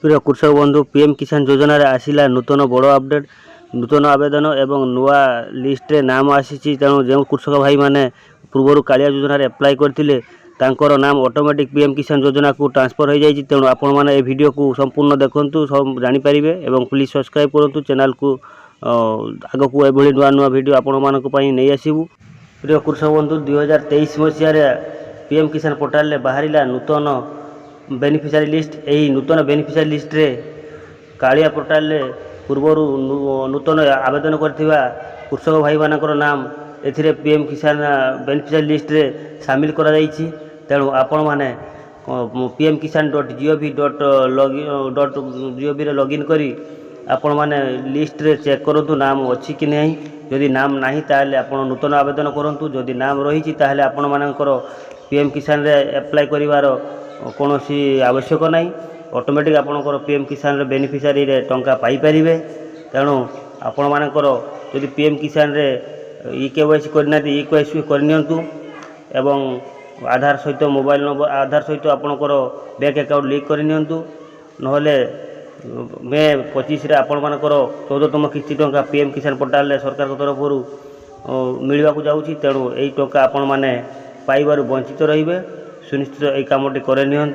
ପ୍ରିୟ କୃଷକ ବନ୍ଧୁ, ପିଏମ୍ କିଷାନ ଯୋଜନାରେ ଆସିଲା ନୂତନ ବଡ଼ ଅପଡ଼େଟ୍। ନୂତନ ଆବେଦନ ଏବଂ ନୂଆ ଲିଷ୍ଟରେ ନାମ ଆସିଛି। ତେଣୁ ଯେଉଁ କୃଷକ ଭାଇମାନେ ପୂର୍ବରୁ କାଳିଆ ଯୋଜନାରେ ଆପ୍ଲାଏ କରିଥିଲେ, ତାଙ୍କର ନାମ ଅଟୋମେଟିକ୍ ପିଏମ୍ କିଷାନ ଯୋଜନାକୁ ଟ୍ରାନ୍ସଫର୍ ହୋଇଯାଇଛି। ତେଣୁ ଆପଣମାନେ ଏ ଭିଡ଼ିଓକୁ ସମ୍ପୂର୍ଣ୍ଣ ଦେଖନ୍ତୁ, ସବୁ ଜାଣିପାରିବେ ଏବଂ ପ୍ଲିଜ୍ ସବସ୍କ୍ରାଇବ୍ କରନ୍ତୁ ଚ୍ୟାନେଲକୁ। ଆଗକୁ ଏଭଳି ନୂଆ ନୂଆ ଭିଡ଼ିଓ ଆପଣମାନଙ୍କ ପାଇଁ ନେଇ ଆସିବୁ। ପ୍ରିୟ କୃଷକ ବନ୍ଧୁ, 2023 ମସିହାରେ ପିଏମ୍ କିଷାନ ପୋର୍ଟାଲରେ ବାହାରିଲା ନୂତନ ବେନିଫିସିଆରୀ ଲିଷ୍ଟ। ଏହି ନୂତନ ବେନିଫିସିଆରୀ ଲିଷ୍ଟରେ କାଳିଆ ପୋର୍ଟାଲରେ ପୂର୍ବରୁ ନୂତନ ଆବେଦନ କରିଥିବା କୃଷକ ଭାଇମାନଙ୍କର ନାମ ଏଥିରେ ପିଏମ୍ କିଷାନ ବେନିଫିସିଆରୀ ଲିଷ୍ଟରେ ସାମିଲ କରାଯାଇଛି। ତେଣୁ ଆପଣମାନେ pmkisan.gov.log.govରେ ଲଗ୍ଇନ୍ କରି ଆପଣମାନେ ଲିଷ୍ଟରେ ଚେକ୍ କରନ୍ତୁ ନାମ ଅଛି କି ନାହିଁ। ଯଦି ନାମ ନାହିଁ, ତାହେଲେ ଆପଣ ନୂତନ ଆବେଦନ କରନ୍ତୁ। ଯଦି ନାମ ରହିଛି, ତାହେଲେ ଆପଣମାନଙ୍କର ପିଏମ୍ କିଷାନରେ ଆପ୍ଲାଏ କରିବାର କୌଣସି ଆବଶ୍ୟକ ନାହିଁ। ଅଟୋମେଟିକ୍ ଆପଣଙ୍କର ପିଏମ୍ କିଷାନର ବେନିଫିସିଆରୀରେ ଟଙ୍କା ପାଇପାରିବେ। ତେଣୁ ଆପଣମାନଙ୍କର ଯଦି ପିଏମ୍ କିଷାନରେ ଇ କେୱାଇସି କରିନାହାନ୍ତି, ଇ କେୱାଇସି କରିନିଅନ୍ତୁ ଏବଂ ଆଧାର ସହିତ ମୋବାଇଲ ନମ୍ବର, ଆଧାର ସହିତ ଆପଣଙ୍କର ବ୍ୟାଙ୍କ ଆକାଉଣ୍ଟ ଲିଙ୍କ୍ କରିନିଅନ୍ତୁ। ନହେଲେ ମେ 25ରେ ଆପଣମାନଙ୍କର 14ତମ କିସ୍ତି ଟଙ୍କା ପିଏମ୍ କିଷାନ ପୋର୍ଟାଲରେ ସରକାରଙ୍କ ତରଫରୁ ମିଳିବାକୁ ଯାଉଛି। ତେଣୁ ଏଇ ଟଙ୍କା ଆପଣମାନେ ପାଇବାରୁ ବଞ୍ଚିତ ରହିବେ। ସୁନିଶ୍ଚିତ ଏଇ କାମଟି କରିନିଅନ୍ତୁ।